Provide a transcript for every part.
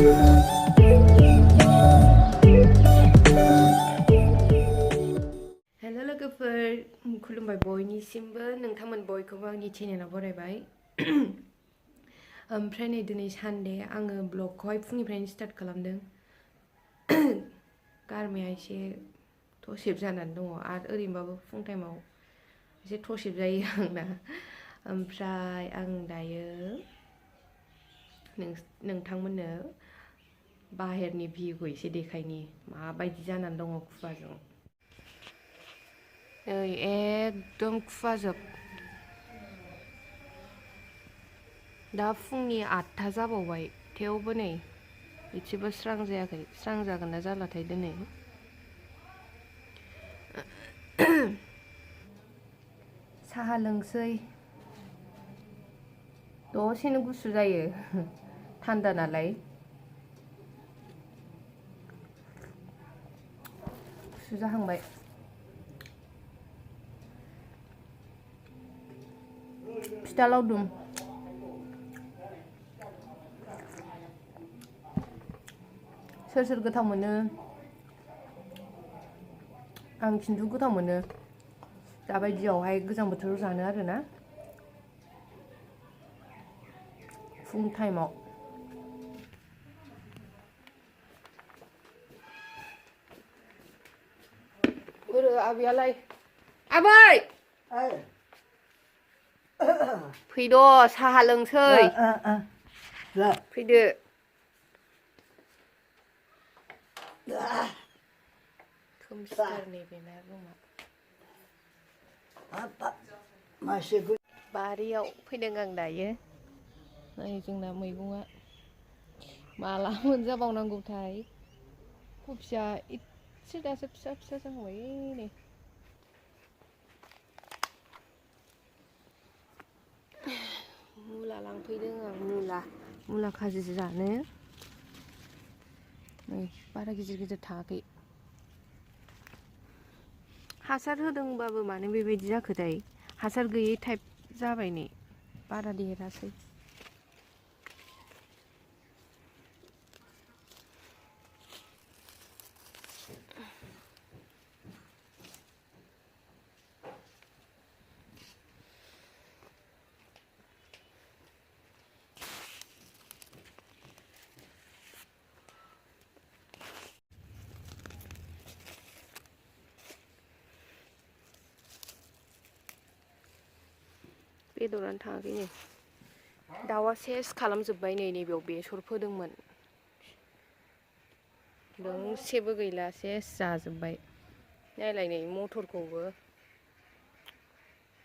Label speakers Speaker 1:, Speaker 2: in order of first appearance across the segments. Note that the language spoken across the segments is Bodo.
Speaker 1: हेल' लोगोफोर खुलुमबाय बयनिसिमबो नोंथांमोन बयखौबो आंनि चेनेलाव बरायबाय ओमफ्राय नै दिनै सानडे आङो ब्लगखौहाय फुंनिफ्रायनो स्टार्ट खालामदों गारमाया एसे थसेब जानानै दङ आरो ओरैनोबाबो फुं टाइमाव एसे थसेब जायो आंना ओमफ्राय आं दायो नोंथांमोननो बाहेरनि भिउखौ एसे देखायनि माबायदि जानानै दङ खुवाजों नै एकदम खुवाजोब दा फुंनि 8टा जाबावबाय थेवबो नै एसेबो स्रां जायाखै स्रां जागोन ना जालाथाय दिनै साहा लोंसै दसेनो गुसु जायो थान्दा नालाय गुसु जाहांबाय फिथा लावदुम सोर सोर गोथाव मोनो आं खिन्थु गोथाव मोनो दाबायदियावहाय गोजां बोथोराव जानो आरोना फुं टाइमाव बोरो आबैयालाय आबै फैद' साहा लोंसै फैदो खोमसिथार नैबेना रुमा बारियाव फैदों आं दायो नै जोंना मैगङा माला मोनजाबावनांगौथाय कफिया इसे दासो फिसा फिसा जाहांबाय नै मुला लांफैदों आं मुला खाजि जानो नै बारा गिदिर गिदिर थाङाखै हासार होदोंबाबो मानो बेबायदि जाखोथाय हासार गैयै टाइप जाबाय नै बारा देरासै बेदरानो थाङाखै नै दाउआ सेस खालामजोब्बाय नै नैबेयाव बेसर फोदोंमोन दोंसेबो गैला सेस जाजोब्बाय नायलाय नै मटरखौबो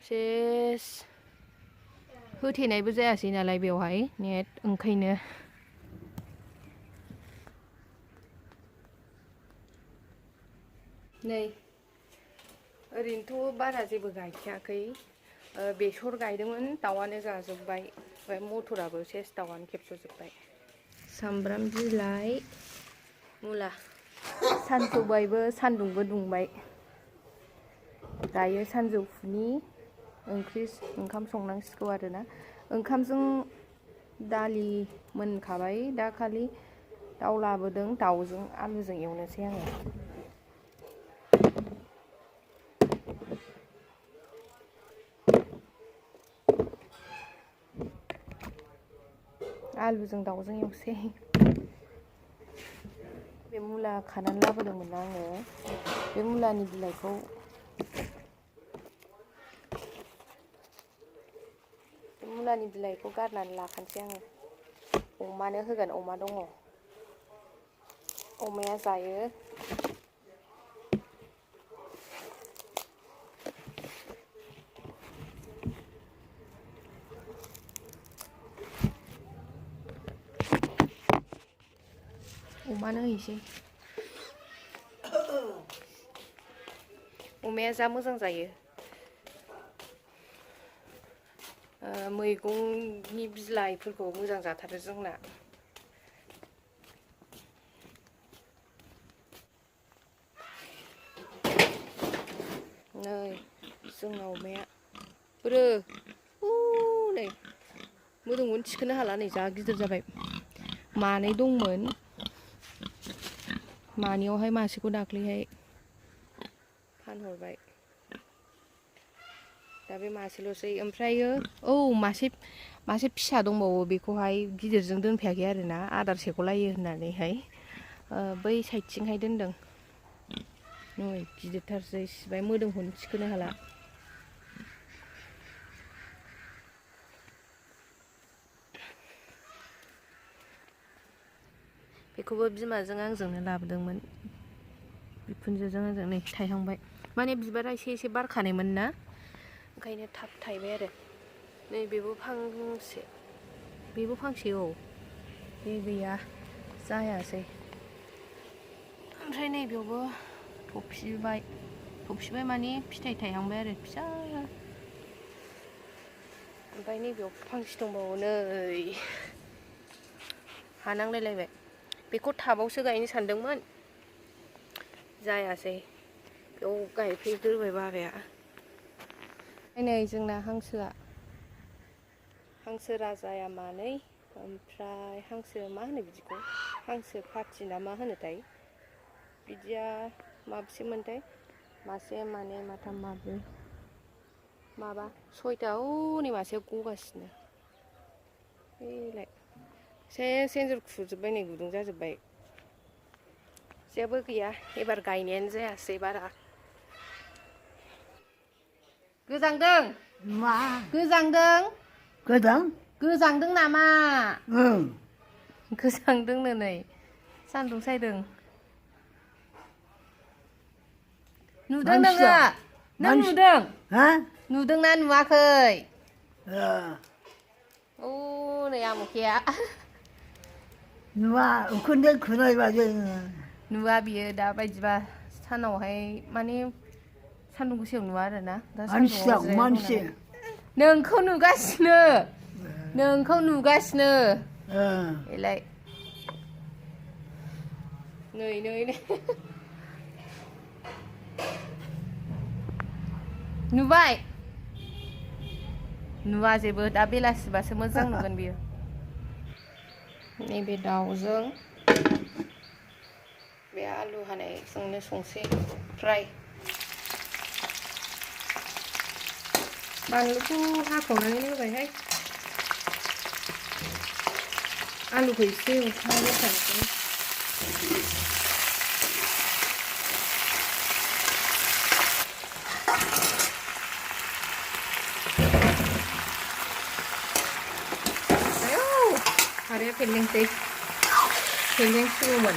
Speaker 1: सेस होथेनायबो जायासै नालाय बेवहाय नेट ओंखायनो नै ओरैनोथ' बारा जेबो गायखायाखै बेसर गायदोंमोन दाउआनो जाजोब्बाय ओमफ्राय मटराबो सेस दाउआनो खेबस'जोब्बाय सामब्राम बिलाइ मुला सानसौबायबो सान्दुंबो दुंबाय दायो सानजौफुनि ओंखाम संनांसिगौ आरोना ओंखामजों दालि मोनखाबाय दा खालि दाउ लाबोदों दाउजों आलुजों एवनोसै आङो आलुजों दाउजों एवसै बे मुला खानानै लाबोदोंमोन आङो बे मुलानि बिलाइखौ गारनानै लाखानोसै आङो अमानो होगोन अमा दङ अमाया जायो अमानो हैसै अमाया जा मोजां जायो मैगंनि बिलाइफोरखौ मोजां जाथारो जोंना नै जोंना अमाया नै मोदोमखौनो थिखोनो हाला नै जा गिदिर जाबाय मानै दंमोन मानैयावहाय मासेखौ दाख्लैहाय फानहरबाय दा बे मासेल'सै ओमफ्रायो औ मासे फिसा दंबावो बेखौहाय गिदिरजों दोनफायाखै आरोना आदार सेख'लायो होननानैहाय बै साइडथिंहाय दोनदों नै गिदिरथारसै सिबाय मोदोमखौनो थिखोनो हाला बेखौबो बिमाजों आंजोंनो लाबोदोंमोन बिखुनजोजों आंजों नै थायहांबाय माने बिबारा एसे बारखानायमोन ना ओंखायनो थाब थायबाय आरो नै बेबो फांसे औ बे गैया जायासै ओमफ्राय नैबेयावबो थफिबाय माने फिथाइ थायहांबाय आरो फिसा ओमफ्राय नैबेयाव फांसे दंबावो नै हानांलायलायबाय बेखौ टाबावसो गायनो सानदोंमोन जायासै बेयाव गायफैग्रोबाय बाबाया नै जोंना हांसो राजाया मानै ओमफ्राय हांसो मा होनो बिदिखौ हांसो पाथि ना मा होनोथाय बिदिया माबेसेमोनथाय मासे मानै माथाम माब्रै माबा सयथा हनै मासेया गगासिनो बेलाय एन्जर खुरजोब्बाय नै गुदुं जाजोब्बाय जेबो गैया एबार गायनायानो जायासै बारा गोजांदों
Speaker 2: मा
Speaker 1: गोजांदों नामा गोजांदोंनो नै सान्दुं सायदों नुदों नोङो नों नुदों नुदोंना नुवाखै नै आमुखाया
Speaker 2: नुवा उखुन्दै खुनायबादि
Speaker 1: नुवा बियो दा बायदिबा सानावहाय माने सान्दुं गोसायाव नुवा आरोना दा
Speaker 2: मानसिया
Speaker 1: सान्दुंआव
Speaker 2: मानसि
Speaker 1: नोंखौ नुगासिनो बेलाय नै नुबाय नुवा जेबो दा बेलासिबासो मोजां नुगोन बियो नैबे दाउजों बे आलु हानायजोंनो संसै फ्राय बानलुखौ हाखावनानै होबायहाय आलुखौ एसे एवफ्रामग्रोखानोसै खारैया फेलेंसिगौमोन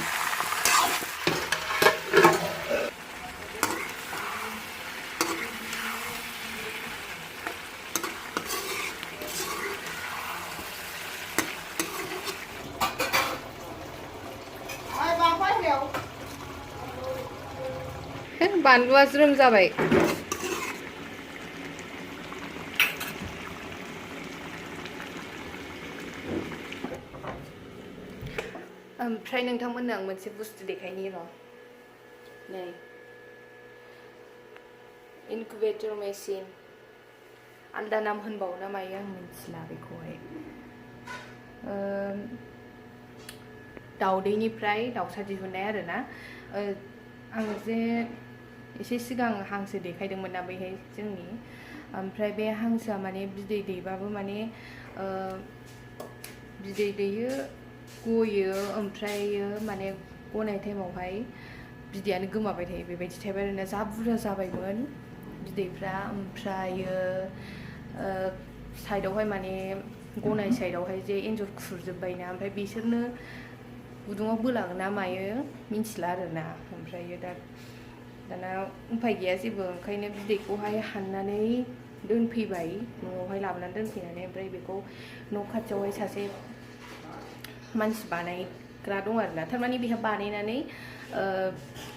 Speaker 1: बानलुआ ज्रोम जाबाय ओमफ्राय नोंथांमोननो आं मोनसे बुस्थु देखायनि र' नै इनकुबेटर मेसिन आलदा नाम होनबावो ना मायो आं मिथिला बेखौहाय दाउदैनिफ्राय दाउसा दिहुननाय आरोना आं जे एसे सिगां हांसो देखायदोंमोन ना बैहाय जोंनि ओमफ्राय बे हांसोआ माने बिदै दैबाबो माने बिदै दैयो गयो ओमफ्रायो माने गनाय टाइमावहाय बिदैयानो गोमाबाय थायो बेबायदि टाइप आरोना जा बुरजा जाबायमोन बिदैफ्रा ओमफ्रायो साइडआवहाय माने गनाय साइडआवहाय जे एन्जर खुरजोब्बायना ओमफ्राय बिसोरनो गुदुङाव बोलाङो ना मायो मिन्थिला आरोना ओमफ्रायो दाना उफाय गैया जेबो ओंखायनो बिदैखौहाय हाननानै दोनफैबाय न'आवहाय लाबोनानै दोनफैनानै ओमफ्राय बेखौ न' खाथियावहाय सासे मानसि बानायग्रा दं आरोना थारमाने बेहा बानायनानै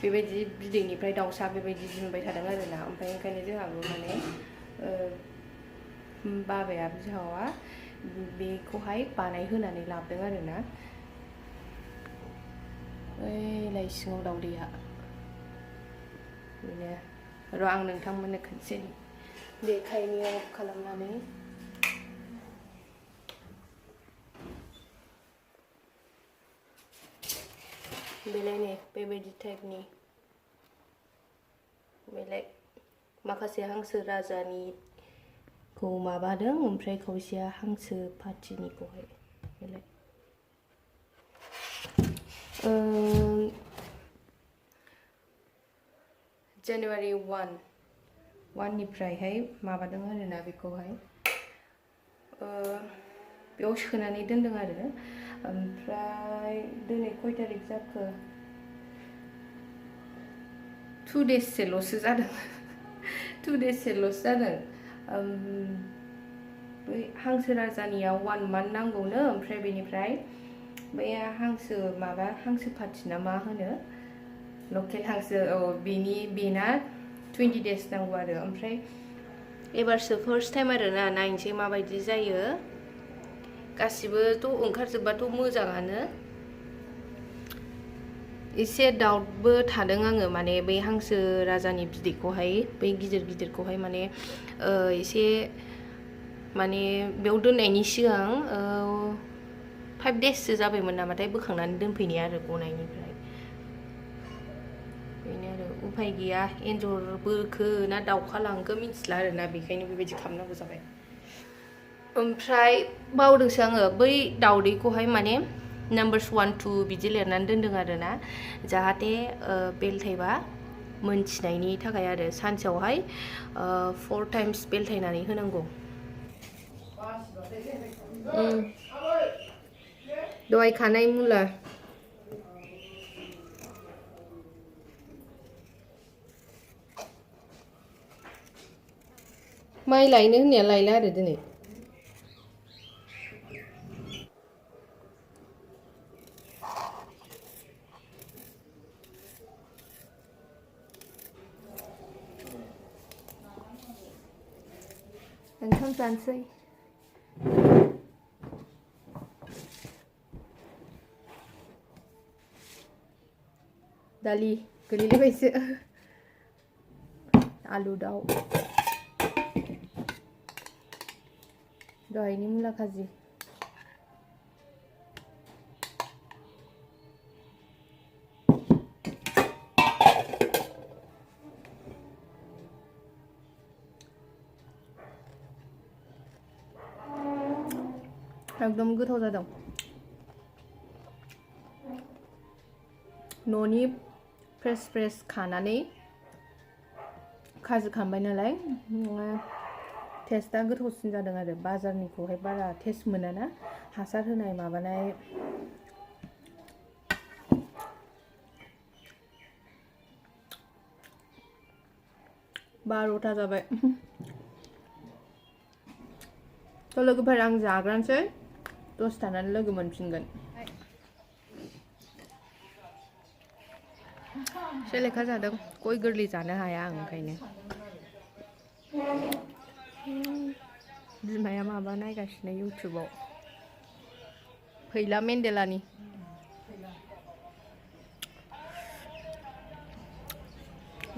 Speaker 1: बेबायदि बिदैनिफ्राय दाउसा बेबायदि दिहुनबाय थादों आरोना ओमफ्राय ओंखायनो जोंहाबो माने बाबाया बिहावा बेखौहाय बानायहोनानै लाबोदों आरोना ओइलाय सिङाव दाउदैया बेनो र' आं नोंथांमोननो खनसे देखायनि अफ खालामनानै। बेलाय नै बेबायदि टाइपनि बेलाय माखासे हांसो राजानिखौ माबादों ओमफ्राय खावसेया हांसो पाथिनिखौहाय बेलाय जानुवारि 1 निफ्रायहाय माबादों आरोना बेखौहाय बेयाव सोनानै दोनदों आरो ओमफ्राय दिनै खय तारिख जाखो 2 days-ल'सो जादों 2 days-ल'सो जादों बै हांसो राजानिया 1 month नांगौनो ओमफ्राय बेनिफ्राय बै हांसो पाथि ना मा होनो लकेल हांसो बेना 20 days नांगौ आरो ओमफ्राय एबारसो फार्स्ट टाइम आरोना नायनोसै माबायदि जायो गासिबोथ' ओंखारजोबबाथ' मोजाङानो एसे डाउटबो थादों आङो माने बै हांसो राजानि बिदैखौहाय बै गिदिर गिदिरखौहाय माने एसे माने बेयाव दोननायनि सिगां 5 days-सो जाबायमोन नामाथाय बोखांनानै दोनफैनाया आरो गनायनिफ्राय बेनो आरो उफाय गैया एन्जर बोखो ना दाउखा लांखो मिथिला आरोना बेखायनो बेबायदि खालामनांगौ जाबाय ओमफ्राय बावदोंसो आङो बै दाउदैखौहाय माने नाम्बार्स 1 2 बिदि लिरनानै दोनदों आरोना जाहाथे बेलथायबा मोनथिनायनि थाखाय आरो सानसेयावहाय 4 times बेलथायनानै होनांगौ दहाय खानाय मुला माइ लायनो होननाया लायला आरो दिनै ओंखाम जानोसै दालि गोलैलायबायसो आलु दाउ दहायनि मुला खाजि एकदम गोथाव जादों न'नि फ्रेस खानानै खाजि खालामबाय नालाय टेस्टआ गोथावसिन जादों आरो बाजारनिखौहाय बारा टेस्ट मोनाना हासार होनाय माबानाय 12टा जाबाय थ' लोगोफोर आं जाग्रानोसै दसे थानानै लोगो मोनफिनगोन सेलेखा जादों गय गोरलै जानो हाया आं ओंखायनो बिमाया माबा नायगासिनो इउटुबाव फैला मेन्देलानि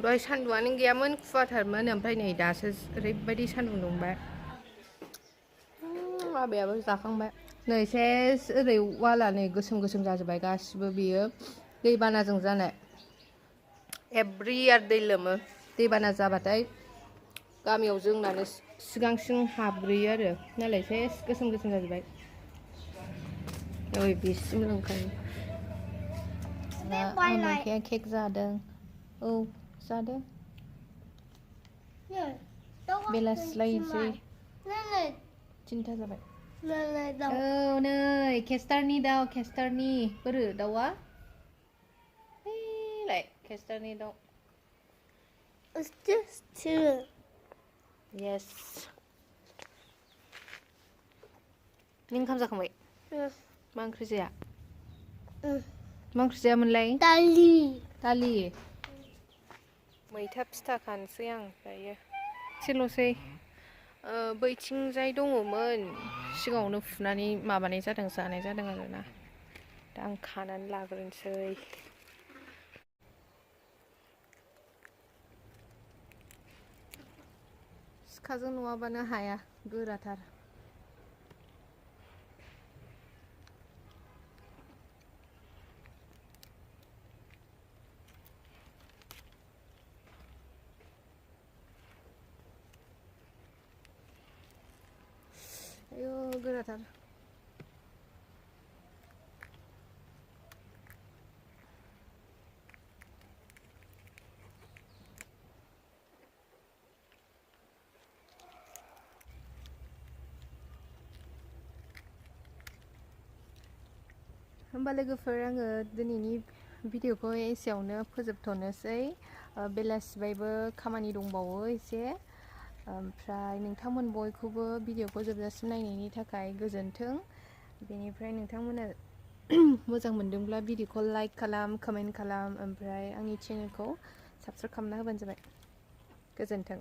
Speaker 1: दहाय सान्दुंआनो गैयामोन खुवाथारमोन ओमफ्राय नै दासो ओरैबायदि सान्दुं दुंबाय माबायाबो जाखांबाय नै सेस ओरै वाला नै गोसोम जाजोब्बाय गासिबो बियो दैबानाजों जानाय एभ्रि यार दै लोमो दैबाना जाबाथाय गामियाव जोंनानो सिगांसिन हाबग्रोयो आरो नालाय सेस गोसोम जाजोब्बाय ओइ बेसिम लोंखायो आमोखिया केक जादों औ जादों बेलासिलायसै 3टा जाबाय औ नै केस्टारनि दाउ केस्टारनि बोरो दाउआ हैलाय केस्टारनि दाउ
Speaker 3: It's just 2.
Speaker 1: Yes नों ओंखाम जाखांबाय मा ओंख्रि जाया मा ओंख्रि जायामोनलाय दालि मैथा फिथा खानोसै आं दायो एसेल'सै बैथिंजाय दङमोन सिगाङावनो फुनानै माबानाय जादों जानाय जादों आरोना दा आं खानानै लाग्रोनोसै सिखाजों नङाबानो हाया गोराथार गोराथार होमबा लोगोफोर आङो दिनैनि भिडिअखौ एसेयावनो फोजोबथ'नोसै बेलासिबायबो खामानि दंबावो एसे ओमफ्राय नोंथांमोन बयखौबो भिडिअखौ जोबजासिम नायनायनि थाखाय गोजोन्थों बेनिफ्राय नोंथांमोना मोजां मोनदोंब्ला भिडिअखौ लाइक खालाम कमेन्ट खालाम ओमफ्राय आंनि चेनेलखौ साबस्क्राइब खालामना होबानो जाबाय गोजोन्थों